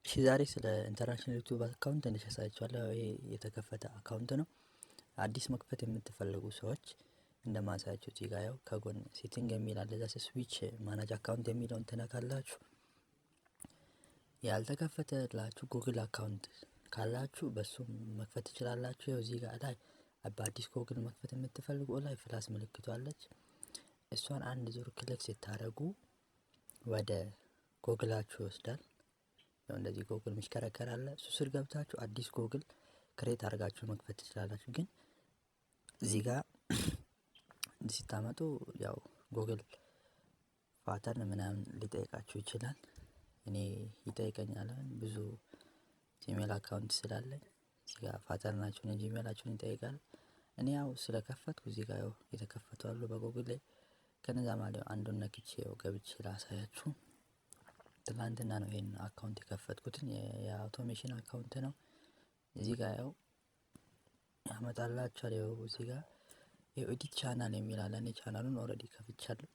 እሺ ዛሬ ስለ international YouTube account ትንሽ አሳያችኋለሁ። ይሄ የተከፈተ account ነው። አዲስ መክፈት የምትፈልጉ ሰዎች እንደማሳያችሁ እዚህ ጋር ያው ከጎን setting የሚል አለ። እዛ switch manage account የሚለውን ትነካላችሁ። ያልተከፈተላችሁ Google account ካላችሁ በሱም መክፈት ትችላላችሁ። ያው እዚህ ጋር ላይ በአዲስ ጉግል መክፈት የምትፈልጉ ላይ plus ምልክቱ አለች። እሷን አንድ ዙር click ስታደርጉ ወደ ጎግላችሁ ይወስዳል። ያው እንደዚህ ጎግል የሚሽከረከር አለ። እሱ ስር ገብታችሁ አዲስ Google create አድርጋችሁ መክፈት ትችላላችሁ። ግን እዚህ ጋር ሲታመጡ ያው Google pattern ምናምን ሊጠይቃችሁ ይችላል። እኔ ይጠይቀኛል፣ ብዙ Gmail account ስላለኝ እዚህ ጋር pattern ኣችሁን የ Gmail ኣችሁን ይጠይቃል። እኔ ያው ስለከፈትኩ እዚህ ጋር ያው የተከፈቱ አሉ በጎግል ላይ፣ ከነዛ ማለት አንዱን ነክቼ ያው ገብቼ ላሳያችሁ። ትላንትና ነው ይሄን account የከፈትኩትን፣ የ automation account ነው። እዚህ ጋር ያው ያመጣላችኋል። ያው እዚህ ጋር edit channel የሚል አለ። እኔ channel ኡን already ከፍቻለሁ።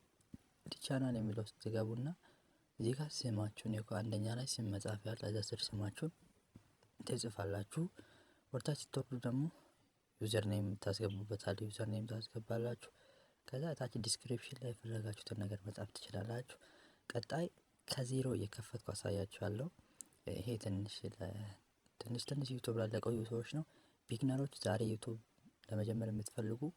Edit channel የሚለው ውስጥ ትገቡና እዚህ ጋር ስማችሁን፣ አንደኛ ላይ ስም መጻፍ ያለ፣ እዛ ስር ስማችሁን ትጽፋላችሁ። ወደታች ስትወርዱ ደግሞ username ታስገቡበታል። Username ታስገባላችሁ። ከዛ ታች description ላይ የፈለጋችሁትን ነገር መጻፍ ትችላላችሁ። ቀጣይ ከዜሮ እየከፈትኩ አሳያችኋለሁ። ይሄ ትንሽ ትንሽ ትንሽ YouTube ላይ ለቆዩ ሰዎች ነው። Beginner ኦች፣ ዛሬ YouTube ለመጀመር የምትፈልጉ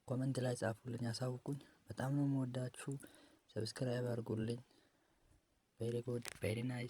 comment ላይ ጻፉልኝ፣ አሳውቁኝ። በጣም ነው የምወዳችሁ። Subscribe አድርጉልኝ። Very good, very nice.